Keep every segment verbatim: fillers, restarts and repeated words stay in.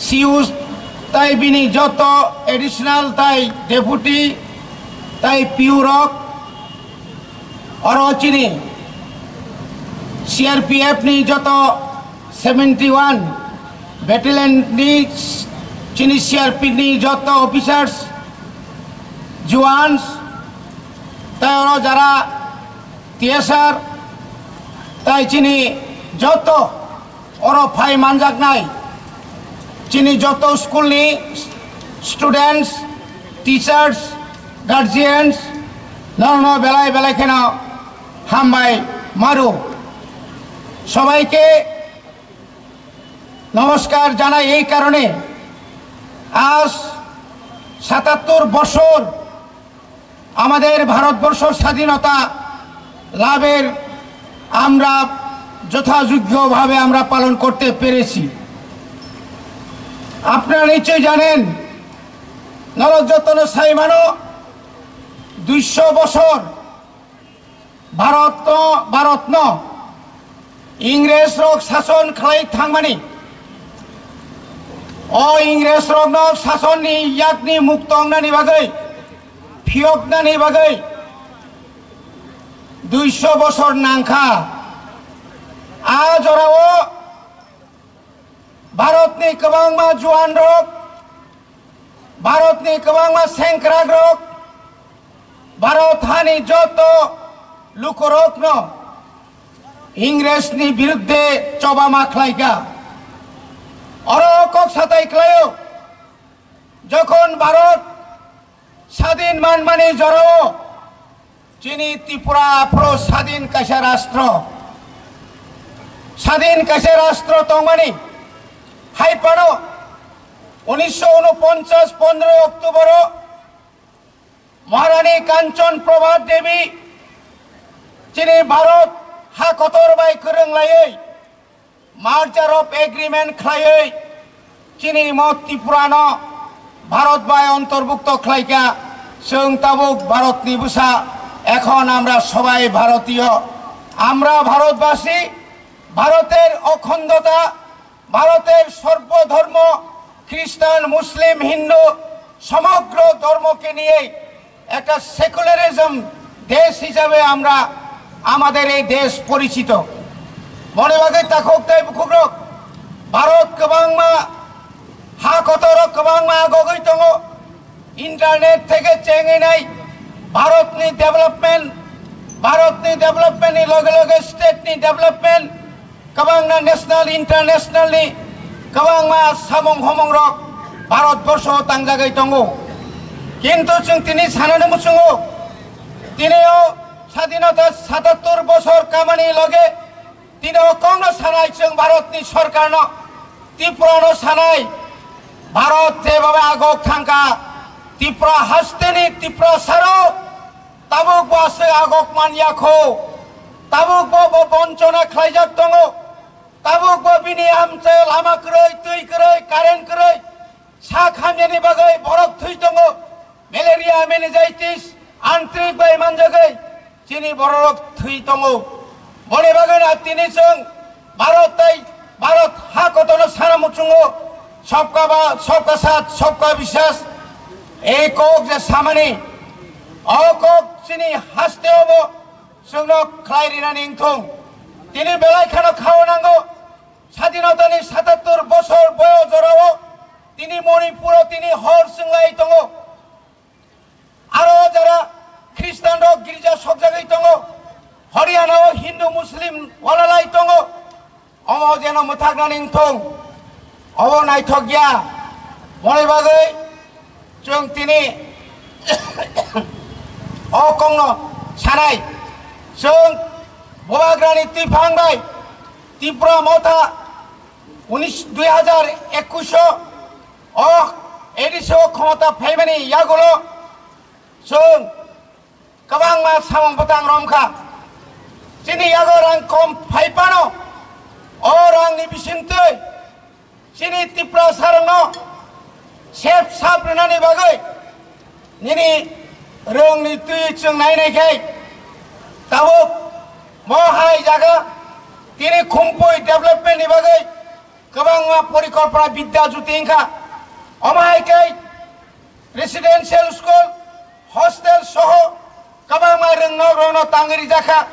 C U tai bini joto additional tai deputy tai P U rok, oro chini C R P F ni joto seventy one battalion ni chini C R P ni joto officers, jawans, tai oro jara T S R, tai chini joto oro phai manjaknai chini joto school ni students, teachers, guardians, nono belai belai kheno hambai maru. সবাইকে নমস্কার জানাই। এই কারণে আজ সাতাত্তর বছর আমাদের ভারতবর্ষ স্বাধীনতা লাভের আমরা যথাযোগ্যভাবে আমরা পালন করতে পেরেছি। আপনারা নিশ্চয়ই জানেন, নরক যতন সাইমানো দুইশো বছর ভারত ভারতন ইংরেজ রক শাসন খালাই থাংমানি, ও ইংরেজ রকন শাসননি ইয়াকনি মুক্ত অংনানি বাগৈ, phiyoknani bagwi দুইশো বছর nangkha. A jorao Bharatni kwbangma juanrok, Bharatni kwbangma sengkrakrok, Bharat hani joto lukurokno Ingrejni birudde choba ma khlaikha. Oro kok satai khlaio, jokhon Bharat sadin manmani jorao chini Tripura aphro sadin kaisa rastro, sadin kaisa rastro tongmani hai phano unisho unoponchas pondro October o Maharani Kanchan Prabha Devi chini Bharat ha kotor bai kwrwng laiwi Merger of Agreement khlaiwi chini mo Tripura no Bharat bai antorbukto khlaikha. Chwng tabuk Bharat ni bwsa, এখন আমরা সবাই ভারতীয়, আমরা ভারতবাসী। ভারতের অখণ্ডতা, ভারতের সর্বধর্ম, খ্রিস্টান, মুসলিম, হিন্দু, সমগ্র ধর্মকে নিয়ে একটা সেকুলারিজম দেশ হিসাবে আমরা আমাদের এই দেশ পরিচিত। Moni bagwi takhuk tei bukhukrok, Bharat kwbangma ha kotorok kwbangma agogwi tongo. Internet theke chengwi nai, Bharatni development, Bharatni development ni loge loge state ni development, kwbangma national, international ni kwbangma samung homung rok Bharat borsho tangjagwi tongo. Kintu chwng tini sanani muchungo, tini o sadinota satattor bosor kamani loge tini o kongno sanai chwng Bharatni sorkarno, Tripurano sanai, Bharat jebhabe agok thangkha, Tripura hasteni, Tripura saro tabuk bo aswk agok man ya kho, tabuk bo, bo bonchona khlaijak tongo, tabuk bo bini amchai lama kwrwi, twi kwrwi, current kwrwi, sak hamyani bagwi borok thwi tongo, malaria, meningitis, antrik bai manjagwi chini bororok thwi tongo. Boni bagwi na tini chwng Bharat tai Bharat ha kotorno sana muchungo, sabka ba, sabka saath, sabka biswas, ei kok je samani, o kok chini haste obo chwngno khlai rinani wngthung. Tini belai kheno khao nango, sadinotani satattor bosor boyo jorao tini Manipuro tini hor chwnglai tongo. Aro jara Khristanrok girja sokjagwi tongo, Haryana o Hindu Muslim walalai tongo, omo jeno mwthaknani wngthung, obo naithok ya. Boni bagwi chwng tini o kokno sanai, chwng Bubagrani twiphang bai Tipra Motha unis, dui hajar ekush o, o A D C o khomota phaimani yagulo chwng kwbangma samung bwtang romkha. Chini yago rang kom phai phano, o rangni bisingtwi chini Tiprasarokno sep sap rwnani bagwi nini rwngni twi chwng nai nai khe tabuk mo hai jaga tini Khumpui development ni bagwi Kwbangma porikolpona Bidya Jyoti wngkha. Omo hai khe residential school, hostel soho kwbangma rwngnok rokno tangwi rijak kha.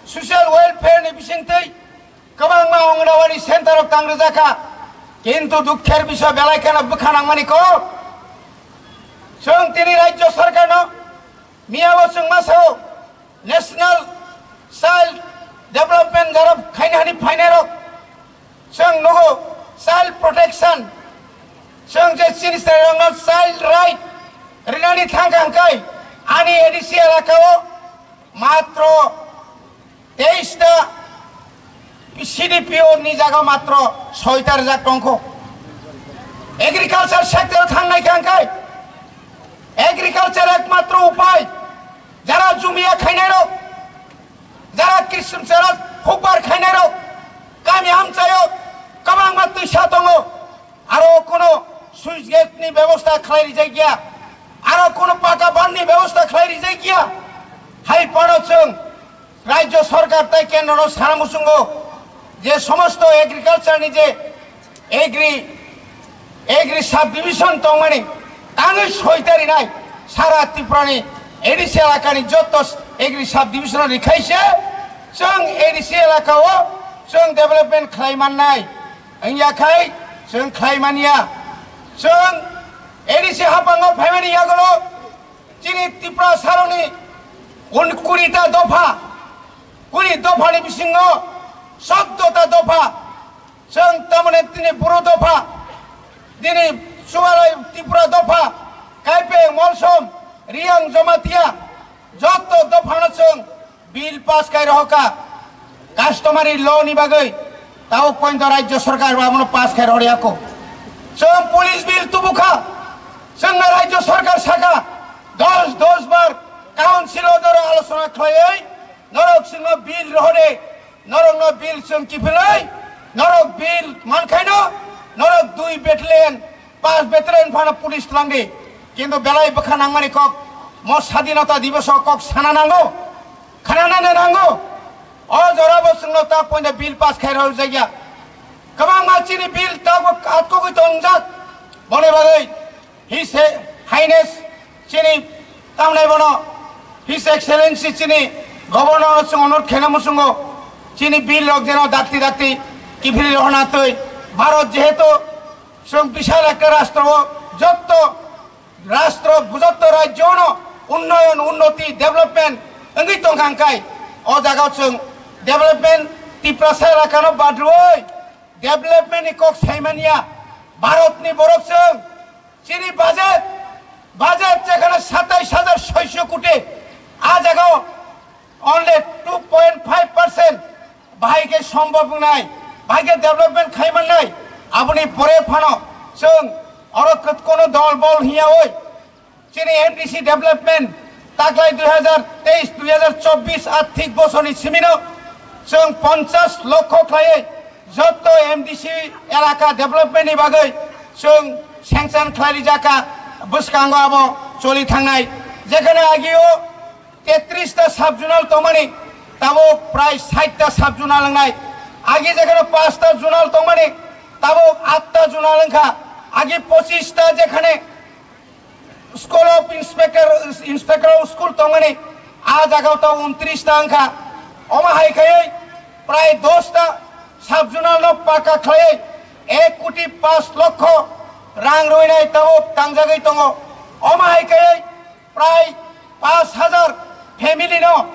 Social welfare ni bisingtwi kwbangma Anganwadi center rok tang rijak kha. Kintu dukher bisoy belai kheno bwkha nangmani kok. Chwng tini Rajya Sarkarno miyabo chwng ma sao, National Child Development jara khainani phainairok chwng nugo, child protection, chwng je chini chwrairokno child right rinani thangkha hwnkhe ani A D C elakao matro teis ta C D P O ni jaga matro soi ta rijak tongkho. Agriculture sector thangnai kha hwnkhe agriculture ekmatro upai, jara jumia khainairok, jara Kristan, jara hukbar khainairok, kami amchaio kwbangma twisa tongo, aro kuno switch gate ni bebosta khlai rijak ya, aro kuno paka ban ni bebosta khlai rijak ya. Hai phano chwng Rajya Sarkar tai kendro no sana muchungo je somosto agriculture ni je agri, agri subdivision tongmani tangwi soi ta rinai sara Tripura ni A D C elaka ni joto agri subdivision rikhaise chwng A D C elaka o chwng development khlai mannai. Wngya khai chwng khlai manya. Chwng A D C hapango phaimani yagulo chini Tripura saroni un-, kuri ta dopha, kuri dopha ni bisingo soddo ta dopha. Chwng tamoni tini Bru dopha, tini Chubalai Tripura dopha, Kaipeng, Molsom, Riyang, Jamatia, joto dophano chwng bill pass khai rohorkha customary law ni bagwi. Tabuk pointo Rajya Sarkar abono pass khai rohorya kho. Chwng police bill tubukha, chwngno Rajya Sarkar sakha, dos dos bar council o doro alochona khlaiwi norok chwngno bill rohordi. Norokno bill chwng kiphilwi, norok bill mankhaino, norok dui battalion, pas battalion phano police twlangdi. Kintu belai bwkha nangmani kok, mo Sadinota Diboso kok sana nango, khananani nango. O jorabo chwngno ta pointa bill pass khai rwjakya. Kwbangma chini bill tabuk atkogwi tongjak. Boni bagwi His Highness chini tamnai bono, His Excellency chini Governor chwng onurod khaina muchungo chini bill rok jeno dakti dakti kiphilwi rohorna twi. Bharat jehetu chwng bishal ekta rashtra o, jotto rashtra, jotto rajyo no unnoyon, unnoti, development wngwi tongkha hwnkhe o jaga o chwng development Tiprasa elaka no badrwi development ni kok saimanya. Bharat ni borok chwng chini budget, budget jekhane satais hajar soiso koti, a jagao only two point five percent bahai khe sombhob wngnai, bahai khe development khai mannai. Aboni pore phano chwng oro kut-, kono dol bol hiya oi chini M D C development taklai dui hajar teis dui hajar chobbish arthik bosorni simino chwng ponchash lokho khlaiwi jotto M D C elaka development ni bagwi chwng sanction khlai rijak kha, bwskango abo choli thangnai. Jekhane agio tetris ta sub-zonal tongmani, tabuk prai sait ta sub-zonal wngnai. Agi jekhane panch ta zonal tongmani, tabuk aat ta zonal wngkha. Agi pochis ta jekhane School of Inspector, Inspector of School tongmani, a jagao ta untris ta wngkha. Omo hai khaiwi prai dos ta sub-zonal no paka khlaiwi ek koti panch lokho rang rwinai tabuk tangjagwi tongo. Omo hai khaiwi prai panch hajar family no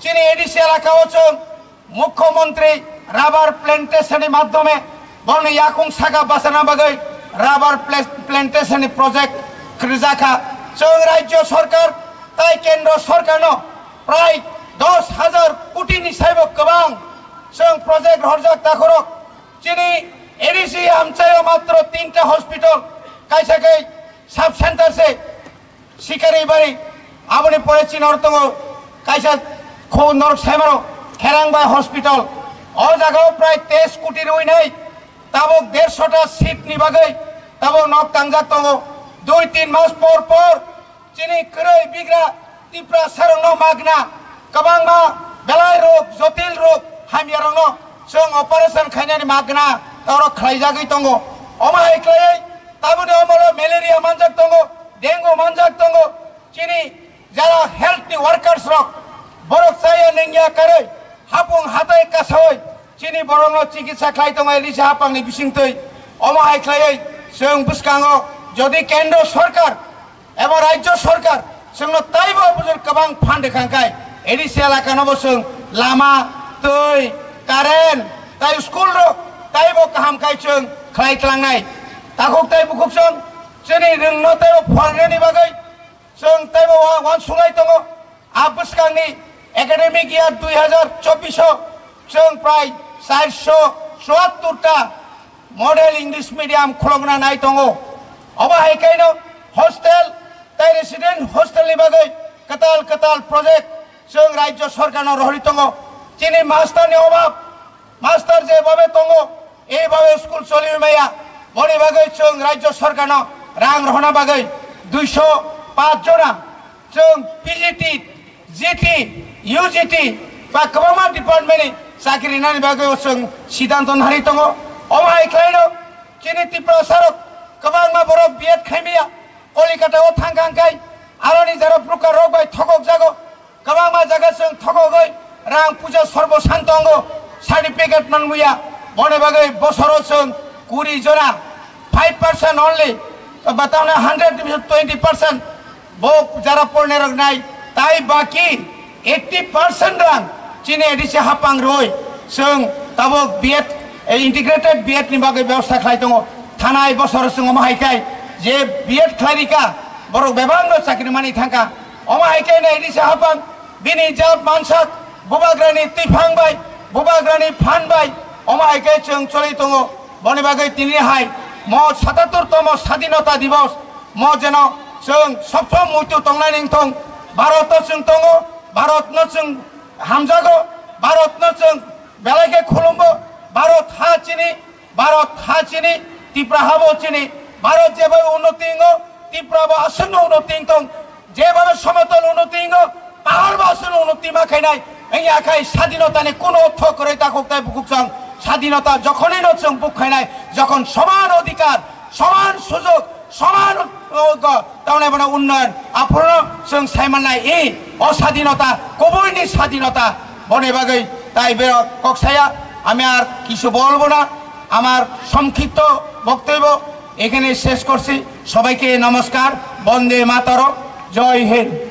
chini A D C elaka o chwng Mukhyamantri rubber plantation ni madhyome borokni yakung saka bachana bagwi rubber pla-, plantation ni project khrijakha. Chwng Rajya Sarkar tai Kendra Sarkar no prai dos hajar koti ni saibo kwbang chwng project horjak takhorok. Chini A D C amchaio matro tinta hospital, kaisa khe sub center se Sikaribari, aboni pore chini oro tongo kaisa kho norok saimano Kherangbai Hospital. O jagao prai teis koti rwinai tabuk dersho ta seat ni bagwi tabuk nok tangjak tongo. Dui tin mas por por chini kwrwi bigra Tiprasa rokno magna, kwbangma belai rok, jotil rok, hamya rokno chwng operation khainani magna. Oro khlaijagwi tongo. Omo hai khlaiwi tabukni omoro malaria manjak tongo, dengue manjak tongo. Chini jara health ni workers rok borok chaya nengya karwi hapung hatai kasawi chini borokno chikitsa khlai tongo A D C hapangni bisingtwi. Omo hai khlaiwi chwng bwskango jodi kendro sorkar eba rajyo sorkar chwngno taibo bujur kwbang phan rwkha khe A D C elakano bo chwng lama, twi, current, tai school rok taibo kaham khai chwng khlai tlangnai. Takhuk tai bukhuk chwng chini rwngno taibo phalnani bagwi chwng taibo wa-, wansugwi tongo. A bwskangni academic year dui hazar chobbish o chwng prai charsho chuattur ta model English medium khulokna nai tongo. Obo hai khaino hostel tai resident hostel ni bagwi kwtal kwtal project chwng rajyo sorkarno rohorwi tongo. Chini master ni obab, master je babe tongo, ei babe school choli maya. Boni bagwi chwng rajyo sorkarno rang rohorna bagwi duisho paanch jona chwng P G T, G T, U G T ba kwbangma department ni chakri rinani bagwi o chwng siddhanto narwi tongo. Omo hai khlaino chini Tiprasa rok kwbangma borok B Ed khaimaya, Kolikata o thangkha hwnkhe aroni jara broker rok bai thokok jago. Kwbangma jaga chwng thokogwi rang puja sorbo santo wngo, certificate manmuya. Boni bagwi bosoro chwng kuri jona, five percent only, ba tamni hundred ni bising twenty percent bo jara porne rok nai, tai baki eighty percent rang chini A D C hapang roi chwng tabuk B Ed, eh, integrated B Ed ni bagwi bebosta khlai tongo. Thanai bosoro chwng omo hai khai je B Ed khlai rika, borok bebak no chakri mani thangkha. Omo hai khe nai risa hapang bini jat mansak bubagrani twiphang bai, bubagrani phan bai, omo hai khe chwng choli tongo. Boni bagwi tini hai mo satattor tomo sadinota dibos mo jeno chwng sobsom muitu tongnai ning thung. Bharat no chwng tongo, Bharat no chwng hamjago, Bharat no chwng belai khe khulumbo. Bharat ha chini, Bharat ha chini, Tipra ha bo chini. Bharat jebai unnoti wngo, Tipra bo aswkno unnoti wng tong. Jebabe somotol unnoti wngo, pahar bo aswkno unnoti ma khainai. Wngya khai sadinotani kuno ortho kwrwi takhuk tai bukhuk chwng. Sadinota jokhonwi no chwng buk khainai, jokhon soman odhikar, soman sujog, soman, o, go, tamni bono unnoyon, aphuru no chwng sai mannai, i, o sadinota, kubuini sadinota. Boni bagwi tai berok kok saya, ami ar kichu bolbo na, amar songkhipto boktobyo ekhane shesh korchi. Sobaike nomoskar, Bonde Mataram, Joi Hind.